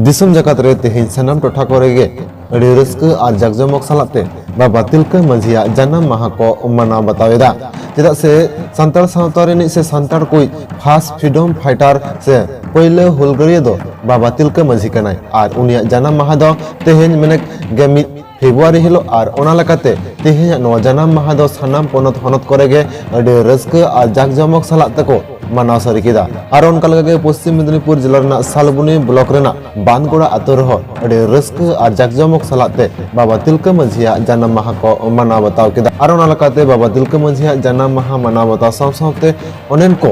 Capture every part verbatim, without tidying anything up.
ᱫᱤᱥᱚᱢ ᱡᱟᱠᱟᱛ ᱨᱮ ᱛᱮᱦᱮᱧ ᱥᱟᱱᱟᱢ ᱴᱚᱴᱷᱟ ᱠᱚᱨᱮ ᱜᱮ ᱟᱹᱰᱤ ᱨᱟᱹᱥᱠᱟᱹ ᱟᱨ ᱡᱟᱠᱡᱚᱢᱚᱠ ᱥᱟᱞᱟᱜ ᱛᱮ ᱵᱟᱵᱟ ᱛᱤᱞᱠᱟᱹ ᱢᱟᱹᱡᱷᱤᱭᱟᱜ ᱡᱟᱱᱟᱢ ᱢᱟᱦᱟ ᱠᱚ ᱢᱟᱱᱟᱣ ᱵᱟᱛᱟᱣ ᱮᱫᱟ᱾ ᱪᱮᱫᱟᱜ ᱥᱮ ᱥᱟᱱᱛᱟᱲ ᱥᱟᱶᱛᱟ ᱨᱤᱱᱤᱡ ᱥᱮ ᱥᱟᱱᱛᱟᱲ ᱠᱚᱭᱤᱡ first freedom fighter ᱥᱮ ᱯᱳᱭᱞᱳ ᱦᱩᱞᱜᱟᱹᱨᱤᱭᱟᱹ ᱫᱚ ᱵᱟᱵᱟ ᱛᱤᱞᱠᱟᱹ ᱢᱟᱹᱡᱷᱤ ᱠᱟᱱᱟᱭ ᱟᱨ ᱩᱱᱤᱭᱟᱜ ᱡᱟᱱᱟᱢ ᱢᱟᱦᱟ ᱫᱚ ᱛᱮᱦᱮᱧ ᱢᱟᱱᱮ ᱜᱮ ᱢᱤᱫ ᱯᱷᱮᱵᱽᱨᱩᱣᱟᱨᱤ ᱦᱤᱞᱳᱜ᱾ ᱟᱨ ᱚᱱᱟ ᱞᱮᱠᱟᱛᱮ ᱛᱮᱦᱮᱧᱟᱜ ᱱᱚᱣᱟ ᱡᱟᱱᱟᱢ ᱢᱟᱦᱟ ᱫᱚ ᱥᱟᱱᱟᱢ ᱯᱚᱱᱚᱛ ᱦᱚᱱᱚᱛ ᱠᱚᱨᱮ ᱜᱮ ᱟᱹᱰᱤ ᱨᱟᱹᱥᱠᱟᱹ ᱟᱨ ᱡᱟᱠᱡᱚᱢᱚᱠ ᱥᱟᱞᱟᱜ ᱛᱮᱠᱚ ᱢᱟᱱᱟᱣ ᱥᱟᱹᱨᱤ ᱠᱮᱫᱟ᱾ ᱟᱨ ᱚᱱᱠᱟ ᱞᱮᱠᱟ ᱜᱮ ᱯᱚᱥᱪᱤᱢ ᱢᱮᱫᱽᱱᱤᱯᱩᱨ ᱡᱮᱞᱟ ᱨᱮᱱᱟᱜ ᱥᱟᱞᱵᱚᱱᱤ ᱵᱞᱚᱠ ᱨᱮᱱᱟᱜ ᱵᱟᱸᱫᱽᱜᱚᱲᱟ ᱟᱛᱳ ᱨᱮᱦᱚᱸ ᱟᱹᱰᱤ ᱨᱟᱹᱥᱠᱟᱹ ᱟᱨ ᱡᱟᱠᱡᱚᱢᱚᱠ ᱥᱟᱞᱟᱜ ᱛᱮ ᱵᱟᱵᱟ ᱛᱤᱞᱠᱟᱹ ᱢᱟᱹᱡᱷᱤᱭᱟᱜ ᱡᱟᱱᱟᱢ ᱢᱟᱦᱟ ᱠᱚ ᱢᱟᱱᱟᱣ ᱵᱟᱛᱟᱣ ᱠᱮᱫᱟ᱾ ᱟᱨ ᱚᱱᱟ ᱞᱮᱠᱟᱛᱮ ᱵᱟᱵᱟ ᱛᱤᱞᱠᱟᱹ ᱢᱟᱹᱡᱷᱤᱭᱟᱜ ᱡᱟᱱᱟᱢ ᱢᱟᱦᱟ ᱢᱟᱱᱟᱣ ᱵᱟᱛᱟᱣ ᱥᱟᱶ ᱥᱟᱶᱛᱮ ᱚᱸᱰᱮᱱ ᱠᱚ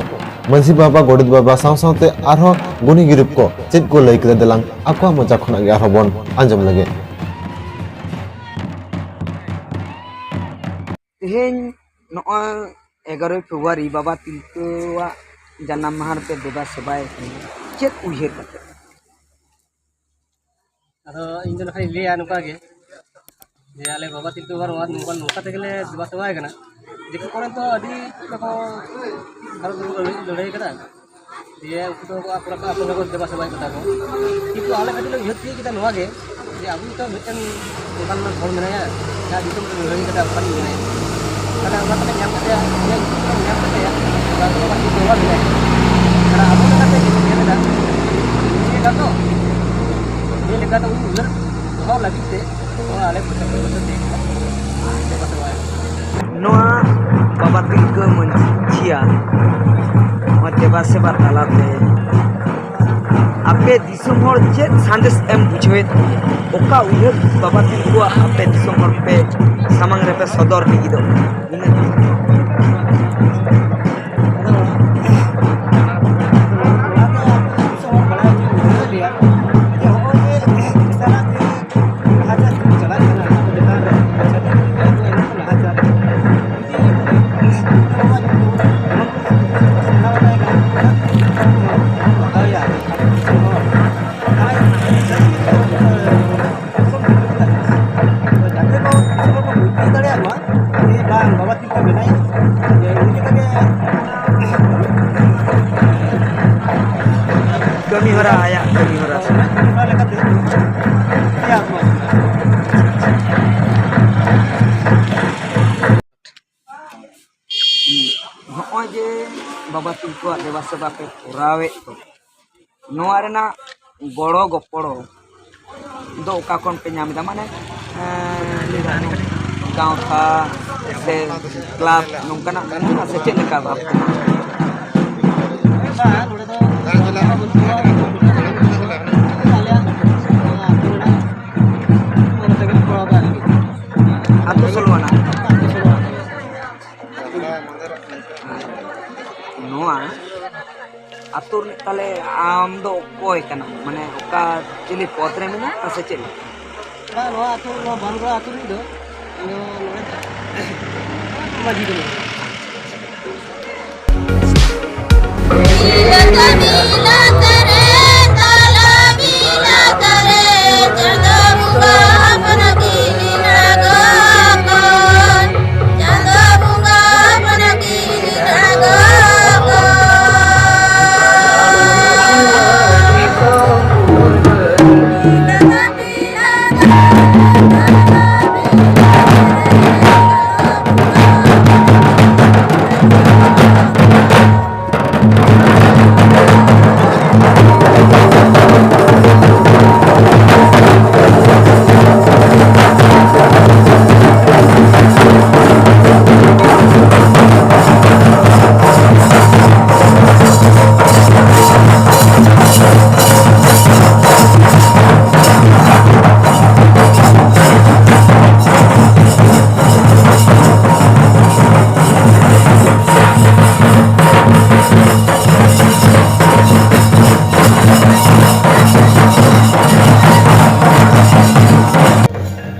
ᱢᱟᱹᱡᱷᱤ ᱵᱟᱵᱟ, ᱜᱚᱰᱮᱛ ᱵᱟᱵᱟ ᱥᱟᱶ ᱥᱟᱶᱛᱮ ᱟᱨᱦᱚᱸ ᱜᱩᱱᱤ ᱜᱤᱨᱤᱯ ᱠᱚ ᱪᱮᱫ ᱠᱚ ᱞᱟᱹᱭ ᱠᱮᱫᱟ, ᱫᱮᱞᱟᱝ ᱟᱠᱚᱣᱟᱜ ᱢᱚᱪᱟ ᱠᱷᱚᱱᱟᱜ ᱜᱮ ᱟᱨᱦᱚᱸ ᱵᱚᱱ ᱟᱸᱡᱚᱢ ᱞᱮᱜᱮ᱾ ᱛᱮᱦᱮᱧ ᱱᱚᱜᱼᱚᱭ ᱮᱜᱟᱨᱳᱭ ᱯᱷᱮᱵᱽᱨᱩᱣᱟᱨᱤ ᱵᱟᱵᱟ ᱛᱤᱞᱠᱟᱹᱣᱟᱜ ᱡᱟᱱᱟᱢ ᱢᱟᱦᱟ ᱨᱮᱯᱮ ᱫᱮᱵᱟ ᱥᱮᱵᱟᱭᱮ ᱠᱟᱱᱟ, ᱪᱮᱫ ᱩᱭᱦᱟᱹᱨ ᱠᱟᱛᱮ? ᱟᱫᱚ ᱤᱧ ᱫᱚ ᱱᱟᱠᱷᱟᱱ ᱤᱧ ᱞᱟᱹᱭᱟ ᱱᱚᱝᱠᱟ ᱜᱮ, ᱡᱮ ᱟᱞᱮ ᱵᱟᱵᱟ ᱛᱤᱞᱠᱟᱹ ᱵᱟᱵᱟ ᱱᱚᱣᱟ ᱱᱚᱝᱠᱟ, ᱱᱚᱝᱠᱟ ᱛᱮᱜᱮ ᱞᱮ ᱫᱮᱵᱟ ᱥᱮᱵᱟᱭᱮ ᱠᱟᱱᱟ᱾ ᱫᱤᱠᱩ ᱠᱚᱨᱮᱱ ᱫᱚ ᱟᱹᱰᱤ ᱠᱚ ᱵᱷᱟᱨᱚᱛ ᱫᱤᱥᱚᱢ ᱠᱚ ᱞᱟᱹᱲᱦᱟᱹᱭ, ᱞᱟᱹᱲᱦᱟᱹᱭ ᱠᱟᱫᱟ᱾ ᱫᱤᱭᱮ ᱩᱱᱠᱩ ᱫᱚ ᱟᱠᱚ ᱟᱠᱚ ᱜᱮᱠᱚ ᱫᱮᱵᱟ ᱥᱮᱵᱟᱭᱮᱫ ᱠᱚ ᱛᱟᱠᱚ᱾ ᱠᱤᱱᱛᱩ ᱟᱞᱮ ᱠᱟᱹᱴᱤᱡ ᱞᱮ ᱩᱭᱦᱟᱹᱨ ᱛᱤᱭᱳᱜ ᱠᱮᱫᱟ ᱱᱚᱣᱟ ᱜᱮ, ᱡᱮ ᱟᱵᱚ ᱱᱤᱛᱚᱜ ᱢᱤᱫᱴᱮᱱ ᱚᱱᱠᱟᱱ ᱦᱚᱲ ᱢᱮᱱᱟᱭᱟ, ᱡᱟᱦᱟᱸ ᱫᱤᱥᱚᱢ ᱨᱮ ᱞᱟᱹᱲᱦᱟᱹᱭ ᱠᱟᱫᱟ, ᱚᱱᱠᱟᱱ ᱢᱮᱱᱟᱭᱟ᱾ ᱛᱟᱦᱞᱮ ᱚᱱᱟ ᱛᱮᱞᱮ ᱧᱟᱢ ᱠᱮᱫᱮᱭᱟ, ᱩᱱᱤᱭᱟᱜ ᱧᱩᱛᱩᱢ ᱞᱮ ᱧᱟᱢ ᱠᱮᱫ ᱛᱟᱭᱟ, ᱚᱱᱟ ᱫᱚ ᱟᱹᱰᱤ ᱜᱚᱨᱚᱵᱽ ᱢᱮᱱᱟᱭᱟ᱾ ᱟᱨ ᱟᱵᱚ ᱞᱮᱠᱟᱛᱮ ᱡᱩᱫᱤ ᱧᱮᱞ ᱮᱫᱟ, ᱩᱱᱤ ᱞᱮᱠᱟ ᱫᱚ, ᱩᱱᱤ ᱞᱮᱠᱟ ᱫᱚ ᱩᱱᱤ ᱩᱭᱦᱟᱹᱨ ᱫᱚᱦᱚ ᱞᱟᱹᱜᱤᱫ ᱛᱮ ᱱᱚᱣᱟ ᱟᱞᱮ ᱠᱚ ᱪᱟᱠᱨᱤ ᱵᱚᱞᱛᱮ ᱛᱮᱦᱮᱧ ᱫᱚ ᱫᱮᱵᱟ ᱥᱮᱵᱟ᱾ ᱱᱚᱣᱟ ᱵᱟᱵᱟ ᱛᱤᱞᱠᱟᱹ ᱢᱟᱹᱡᱷᱤᱭᱟᱜ ᱱᱚᱣᱟ ᱫᱮᱵᱟ ᱥᱮᱵᱟ ᱛᱟᱞᱟᱛᱮ ᱟᱯᱮ ᱫᱤᱥᱚᱢ ᱦᱚᱲ ᱪᱮᱫ ᱥᱟᱸᱫᱮᱥ ᱮᱢ ᱵᱩᱡᱷᱟᱹᱣᱮᱫ? ᱚᱠᱟ ᱩᱭᱦᱟᱹᱨ ᱵᱟᱵᱟ ᱛᱤᱞᱠᱟᱹᱣᱟᱜ ᱟᱯᱮ ᱫᱤᱥᱚᱢ ᱦᱚᱲ ᱯᱮ ᱥᱟᱢᱟᱝ ᱨᱮᱯᱮ ᱥᱚᱫᱚᱨ ᱞᱟᱹᱜᱤᱫᱚᱜ? ᱤᱱᱟᱹ ᱟᱭᱟᱜ ᱠᱟᱹᱢᱤ ᱦᱚᱨᱟ ᱥᱮ᱾ ᱱᱚᱜᱼᱚᱭ ᱡᱮ ᱵᱟᱵᱟ ᱛᱤᱞᱠᱟᱹᱣᱟᱜ ᱫᱮᱵᱟ ᱥᱮᱵᱟ ᱯᱮ ᱠᱚᱨᱟᱣᱮᱫ ᱫᱚ, ᱱᱚᱣᱟ ᱨᱮᱱᱟᱜ ᱜᱚᱲᱚ ᱜᱚᱯᱚᱲᱚ ᱫᱚ ᱚᱠᱟ ᱠᱷᱚᱱ ᱯᱮ ᱧᱟᱢ ᱮᱫᱟ? ᱢᱟᱱᱮ, ᱮᱸ, ᱜᱟᱶᱛᱟ ᱥᱮ ᱠᱞᱟᱵᱽ ᱱᱚᱝᱠᱟᱱᱟᱜ ᱢᱮᱱᱟᱜᱼᱟ ᱥᱮ ᱪᱮᱫ ᱞᱮᱠᱟ ᱵᱷᱟᱵᱽ ᱛᱮ? ᱟᱹᱛᱩ ᱥᱳᱞᱳ ᱟᱱᱟ᱾ ᱱᱚᱣᱟ ᱟᱹᱛᱩ ᱨᱤᱱᱤᱡ ᱛᱟᱦᱞᱮ ᱟᱢ ᱫᱚ ᱚᱠᱚᱭ ᱠᱟᱱᱟᱢ? ᱢᱟᱱᱮ ᱚᱠᱟ ᱪᱤᱞᱤ ᱯᱚᱫᱽ ᱨᱮ ᱢᱮᱱᱟᱜ ᱢᱮᱭᱟ ᱥᱮ ᱪᱮᱫ ᱞᱮᱠᱟ? ᱵᱟᱝ, ᱱᱚᱣᱟ ᱟᱹᱛᱩ, ᱱᱚᱣᱟ ᱵᱟᱱᱜᱚᱲᱟ ᱟᱹᱛᱩ ᱨᱤᱱᱤᱡ ᱫᱚ ᱤᱧ ᱫᱚ ᱱᱚᱰᱮ ᱢᱟᱹᱡᱷᱤ ᱠᱟᱹᱱᱟᱹᱧ᱾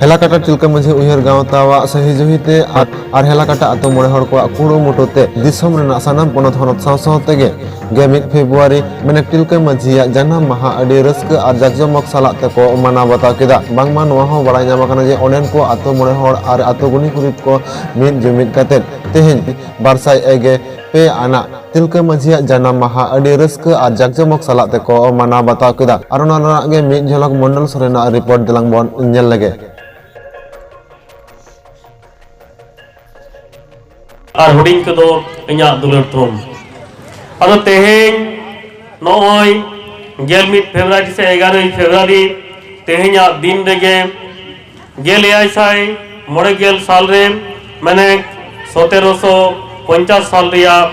ᱦᱮᱞᱟᱠᱟᱴᱟ ᱛᱤᱞᱠᱟᱹ ᱢᱟᱹᱡᱷᱤ ᱩᱭᱦᱟᱹᱨ ᱜᱟᱶᱛᱟᱣᱟᱜ ᱥᱟᱹᱦᱤ ᱡᱩᱦᱤ ᱛᱮ ᱟᱨ, ᱟᱨ ᱦᱮᱞᱟᱠᱟᱴᱟ ᱟᱛᱳ ᱢᱚᱬᱮ ᱦᱚᱲ ᱠᱚᱣᱟᱜ ᱠᱩᱨᱩᱢᱩᱴᱩ ᱛᱮ ᱫᱤᱥᱚᱢ ᱨᱮᱱᱟᱜ ᱥᱟᱱᱟᱢ ᱯᱚᱱᱚᱛ ᱦᱚᱱᱚᱛ ᱥᱟᱶ ᱥᱟᱶ ᱛᱮᱜᱮ ᱜᱮᱞ ᱢᱤᱫ ᱯᱷᱮᱵᱽᱨᱩᱣᱟᱨᱤ ᱢᱟᱱᱮ ᱛᱤᱞᱠᱟᱹ ᱢᱟᱹᱡᱷᱤᱭᱟᱜ ᱡᱟᱱᱟᱢ ᱢᱟᱦᱟ ᱟᱹᱰᱤ ᱨᱟᱹᱥᱠᱟᱹ ᱟᱨ ᱡᱟᱠᱡᱚᱢᱚᱠ ᱥᱟᱞᱟᱜ ᱛᱮᱠᱚ ᱢᱟᱱᱟᱣ ᱵᱟᱛᱟᱣ ᱠᱮᱫᱟ᱾ ᱵᱟᱝᱢᱟ ᱱᱚᱣᱟ ᱦᱚᱸ ᱵᱟᱲᱟᱭ ᱧᱟᱢ ᱟᱠᱟᱱᱟ ᱡᱮ ᱚᱸᱰᱮᱱ ᱠᱚ ᱟᱛᱳ ᱢᱚᱬᱮ ᱦᱚᱲ ᱟᱨ ᱟᱛᱳ ᱜᱩᱱᱤ ᱜᱩᱨᱤᱵ ᱠᱚ ᱢᱤᱫ ᱡᱩᱢᱤᱫ ᱠᱟᱛᱮᱫ ᱛᱮᱦᱮᱧ ᱵᱟᱨ ᱥᱟᱭ ᱮᱜᱮ ᱯᱮ ᱟᱱᱟᱜ ᱛᱤᱞᱠᱟᱹ ᱢᱟᱹᱡᱷᱤᱭᱟᱜ ᱡᱟᱱᱟᱢ ᱢᱟᱦᱟ ᱟᱹᱰᱤ ᱨᱟᱹᱥᱠᱟᱹ ᱟᱨ ᱡᱟᱠᱡᱚᱢᱚᱠ ᱥᱟᱞᱟᱜ ᱛᱮᱠᱚ ᱢᱟᱱᱟᱣ ᱵᱟᱛᱟᱣ ᱠᱮᱫᱟ᱾ ᱟᱨ ᱚᱱᱟ ᱨᱮᱱᱟᱜ ᱜᱮ ᱢᱤᱫ ᱡᱷᱚᱞᱚᱠ ᱢᱚᱱᱰᱚᱞ ᱥᱚᱨᱮᱱᱟᱜ ᱨᱤᱯᱳᱨᱴ ᱫᱮᱞᱟᱝ ᱵᱚᱱ ᱧᱮᱞ ᱞᱮᱜᱮ᱾ ᱟᱨ ᱦᱩᱰᱤᱧ ᱠᱚᱫᱚ ᱤᱧᱟᱹᱜ ᱫᱩᱞᱟᱹᱲ ᱛᱷᱩᱢ᱾ ᱟᱫᱚ ᱛᱮᱦᱮᱧ ᱱᱚᱜᱼᱚᱭ ᱜᱮᱞ ᱢᱤᱫ ᱯᱷᱮᱵᱽᱨᱩᱣᱟᱨᱤ ᱥᱮ ᱮᱜᱟᱨᱚᱭ ᱯᱷᱮᱵᱽᱨᱩᱣᱟᱨᱤ, ᱛᱮᱦᱮᱧᱟᱜ ᱫᱤᱱ ᱨᱮᱜᱮ ᱜᱮᱞ ᱮᱭᱟᱭ ᱥᱟᱭ ᱢᱚᱬᱮ ᱜᱮᱞ ᱥᱟᱞ ᱨᱮ, ᱢᱟᱱᱮ ᱥᱚᱛᱮᱨᱚᱥᱚ ᱯᱚᱧᱪᱟᱥ ᱥᱟᱞ ᱨᱮᱭᱟᱜ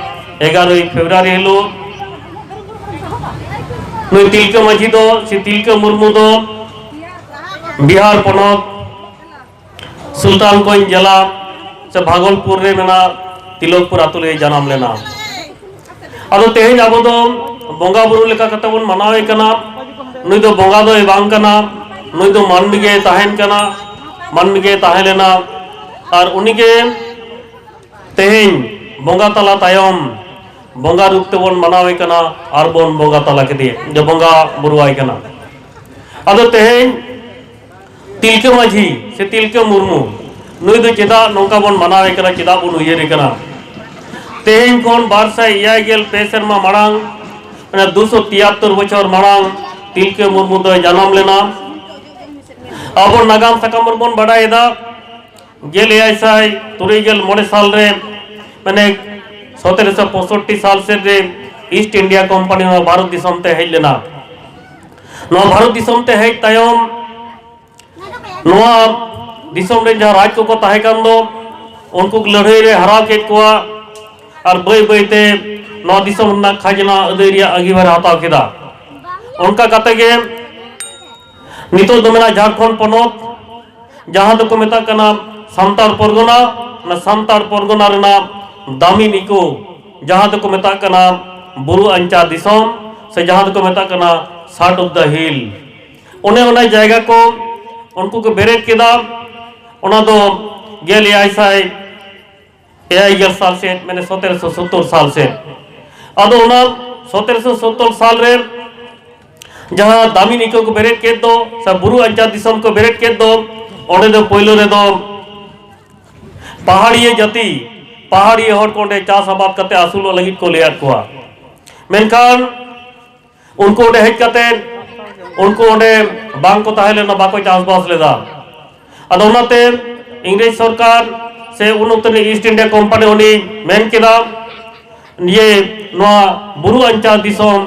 ᱮᱜᱟᱨᱚᱭ ᱯᱷᱮᱵᱽᱨᱩᱣᱟᱨᱤ ᱦᱤᱞᱳᱜ, ᱱᱩᱭ ᱛᱤᱞᱠᱟᱹ ᱢᱟᱹᱡᱷᱤ ᱫᱚ, ᱥᱮ ᱛᱤᱞᱠᱟᱹ ᱢᱩᱨᱢᱩ ᱫᱚ ᱵᱤᱦᱟᱨ ᱯᱚᱱᱚᱛ ᱥᱩᱞᱛᱟᱱᱜᱚᱸᱡᱽ ᱡᱮᱞᱟ ᱥᱮ ᱵᱷᱟᱜᱚᱞᱯᱩᱨ ᱨᱮ ᱢᱮᱱᱟᱜ ᱛᱤᱞᱚᱠᱯᱩᱨ ᱟᱛᱳ ᱨᱮ ᱡᱟᱱᱟᱢ ᱞᱮᱱᱟ᱾ ᱟᱫᱚ ᱛᱮᱦᱮᱧ ᱟᱵᱚ ᱫᱚ ᱵᱚᱸᱜᱟ ᱵᱩᱨᱩ ᱞᱮᱠᱟ ᱠᱟᱛᱮ ᱵᱚᱱ ᱢᱟᱱᱟᱣᱮ ᱠᱟᱱᱟ᱾ ᱱᱩᱭ ᱫᱚ ᱵᱚᱸᱜᱟ ᱫᱚᱭ ᱵᱟᱝ ᱠᱟᱱᱟ, ᱱᱩᱭ ᱫᱚ ᱢᱟᱹᱱᱢᱤ ᱜᱮ ᱛᱟᱦᱮᱱ ᱠᱟᱱᱟ, ᱢᱟᱹᱱᱢᱤ ᱜᱮ ᱛᱟᱦᱮᱸ ᱞᱮᱱᱟ᱾ ᱟᱨ ᱩᱱᱤᱜᱮ ᱛᱮᱦᱮᱧ ᱵᱚᱸᱜᱟ ᱛᱟᱞᱟ ᱛᱟᱭᱚᱢ ᱵᱚᱸᱜᱟ ᱨᱩᱯ ᱛᱮᱵᱚᱱ ᱢᱟᱱᱟᱣᱮ ᱠᱟᱱᱟ ᱟᱨ ᱵᱚᱱ ᱵᱚᱸᱜᱟ ᱛᱟᱞᱟ ᱠᱮᱫᱮᱭᱟ, ᱡᱮ ᱵᱚᱸᱜᱟ ᱵᱩᱨᱩᱣᱟᱭ ᱠᱟᱱᱟ᱾ ᱟᱫᱚ ᱛᱮᱦᱮᱧ ᱛᱤᱞᱠᱟᱹ ᱢᱟᱹᱡᱷᱤ ᱥᱮ ᱛᱤᱞᱠᱟᱹ ᱢᱩᱨᱢᱩ, ᱱᱩᱭ ᱫᱚ ᱪᱮᱫᱟᱜ ᱱᱚᱝᱠᱟ ᱵᱚᱱ ᱢᱟᱱᱟᱣᱮ ᱠᱟᱱᱟ, ᱪᱮᱫᱟᱜ ᱵᱚᱱ ᱩᱭᱦᱟᱹᱨᱮ ᱠᱟᱱᱟ? ᱛᱮᱦᱮᱧ ᱠᱷᱚᱱ ᱵᱟᱨ ᱥᱟᱭ ᱮᱭᱟᱭ ᱜᱮᱞ ᱯᱮ ᱥᱮᱨᱢᱟ ᱢᱟᱲᱟᱝ, ᱢᱟᱱᱮ ᱫᱩᱥᱚ ᱛᱤᱭᱟᱛᱛᱳᱨ ᱵᱚᱪᱷᱚᱨ ᱢᱟᱲᱟᱝ ᱛᱤᱞᱠᱟᱹ ᱢᱩᱨᱢᱩ ᱫᱚᱭ ᱡᱟᱱᱟᱢ ᱞᱮᱱᱟ᱾ ᱟᱵᱚ ᱱᱟᱜᱟᱢ ᱥᱟᱠᱟᱢ ᱨᱮᱵᱚᱱ ᱵᱟᱰᱟᱭᱮᱫᱟ, ᱜᱮᱞ ᱮᱭᱟᱭ ᱥᱟᱭ ᱛᱩᱨᱩᱭ ᱜᱮᱞ ᱢᱚᱬᱮ ᱥᱟᱞ ᱨᱮ, ᱢᱟᱱᱮ ᱥᱚᱛᱮᱨᱚᱥᱚ ᱯᱚᱸᱭᱥᱚᱴᱴᱤ ᱥᱟᱞ ᱥᱮᱫ ᱨᱮ ᱤᱥᱴ ᱤᱱᱰᱤᱭᱟ ᱠᱳᱢᱯᱟᱱᱤ ᱱᱚᱣᱟ ᱵᱷᱟᱨᱚᱛ ᱫᱤᱥᱚᱢ ᱛᱮ ᱦᱮᱡ ᱞᱮᱱᱟ᱾ ᱱᱚᱣᱟ ᱵᱷᱟᱨᱚᱛ ᱫᱤᱥᱚᱢ ᱛᱮ ᱦᱮᱡ ᱛᱟᱭᱚᱢ ᱱᱚᱣᱟ ᱫᱤᱥᱚᱢ ᱨᱮ ᱡᱟᱦᱟᱸ ᱨᱟᱡᱽ ᱠᱚᱠᱚ ᱛᱟᱦᱮᱸ ᱠᱟᱱ ᱫᱚ, ᱩᱱᱠᱩ ᱞᱟᱹᱲᱦᱟᱹᱭ ᱨᱮ ᱦᱟᱨᱟᱣ ᱠᱮᱫ ᱠᱚᱣᱟ ᱟᱨ ᱵᱟᱹᱭ ᱵᱟᱹᱭ ᱛᱮ ᱱᱚᱣᱟ ᱫᱤᱥᱚᱢ ᱨᱮᱱᱟᱜ ᱠᱷᱟᱡᱽᱱᱟ ᱟᱹᱫᱟᱹᱭ ᱨᱮᱭᱟᱜ ᱟᱸᱜᱤᱵᱷᱟᱨ ᱮ ᱦᱟᱛᱟᱣ ᱠᱮᱫᱟ᱾ ᱚᱱᱠᱟ ᱠᱟᱛᱮ ᱜᱮ ᱱᱤᱛᱚᱜ ᱫᱚ ᱢᱮᱱᱟᱜᱼᱟ ᱡᱷᱟᱲᱠᱷᱚᱸᱰ ᱯᱚᱱᱚᱛ, ᱡᱟᱦᱟᱸ ᱫᱚᱠᱚ ᱢᱮᱛᱟᱜ ᱠᱟᱱᱟ ᱥᱟᱱᱛᱟᱲ ᱯᱚᱨᱜᱚᱱᱟ᱾ ᱚᱱᱟ ᱥᱟᱱᱛᱟᱲ ᱯᱚᱨᱜᱚᱱᱟ ᱨᱮᱱᱟᱜ ᱫᱟᱢᱤᱱ ᱤᱠᱳ, ᱡᱟᱦᱟᱸ ᱫᱚᱠᱚ ᱢᱮᱛᱟᱜ ᱠᱟᱱᱟ ᱵᱩᱨᱩ ᱟᱧᱪᱟ ᱫᱤᱥᱚᱢ, ᱥᱮ ᱡᱟᱦᱟᱸ ᱫᱚᱠᱚ ᱢᱮᱛᱟᱜ ᱠᱟᱱᱟ side of the hill, ᱚᱱᱮ ᱚᱱᱟ ᱡᱟᱭᱜᱟ ᱠᱚ ᱩᱱᱠᱩ ᱠᱚ ᱵᱮᱨᱮᱫ ᱠᱮᱫᱟ᱾ ᱚᱱᱟ ᱫᱚ ᱜᱮᱞ ᱮᱭᱟᱭ ᱥᱟᱭ ᱮᱭᱟᱭ ᱜᱮᱞ ᱥᱟᱞ ᱥᱮᱫ, ᱢᱟᱱᱮ ᱥᱚᱛᱮᱨᱚᱥᱚ ᱥᱚᱛᱛᱚᱨ ᱥᱟᱞ ᱥᱮᱫ᱾ ᱟᱫᱚ ᱚᱱᱟ ᱥᱚᱛᱮᱨᱚᱥᱚ ᱥᱚᱛᱛᱚᱨ ᱥᱟᱞ ᱨᱮ ᱡᱟᱦᱟᱸ ᱫᱟᱢᱤᱱ ᱤᱠᱟᱹ ᱠᱚ ᱵᱮᱨᱮᱫ ᱠᱮᱫ ᱫᱚ, ᱥᱮ ᱵᱩᱨᱩ ᱟᱧᱪᱟᱨ ᱫᱤᱥᱚᱢ ᱠᱚ ᱵᱮᱨᱮᱫ ᱠᱮᱫ ᱫᱚ, ᱚᱸᱰᱮ ᱫᱚ ᱯᱳᱭᱞᱳ ᱨᱮᱫᱚ ᱯᱟᱦᱟᱲᱤᱭᱟᱹ ᱡᱟᱹᱛᱤ, ᱯᱟᱦᱟᱲᱤᱭᱟᱹ ᱦᱚᱲ ᱠᱚ ᱚᱸᱰᱮ ᱪᱟᱥ ᱟᱵᱟᱫ ᱠᱟᱛᱮ ᱟᱹᱥᱩᱞᱚᱜ ᱞᱟᱹᱜᱤᱫ ᱠᱚ ᱞᱟᱹᱭᱟᱫ ᱠᱚᱣᱟ᱾ ᱢᱮᱱᱠᱷᱟᱱ ᱩᱱᱠᱩ ᱚᱸᱰᱮ ᱦᱮᱡ ᱠᱟᱛᱮ ᱩᱱᱠᱩ ᱚᱸᱰᱮ ᱵᱟᱝ ᱠᱚ ᱛᱟᱦᱮᱸ ᱞᱮᱱᱟ, ᱵᱟᱠᱚ ᱪᱟᱥᱵᱟᱥ ᱞᱮᱫᱟ᱾ ᱟᱫᱚ ᱚᱱᱟᱛᱮ ᱤᱝᱨᱮᱡᱽ ᱥᱚᱨᱠᱟᱨ ᱥᱮ ᱩᱱ ᱚᱠᱛᱚ ᱨᱮ ᱤᱥᱴ ᱤᱱᱰᱤᱭᱟ ᱠᱳᱢᱯᱟᱱᱤ ᱩᱱᱤ ᱢᱮᱱ ᱠᱮᱫᱟ, ᱤᱭᱟᱹ, ᱱᱚᱣᱟ ᱵᱩᱨᱩ ᱟᱧᱪᱟᱨ ᱫᱤᱥᱚᱢ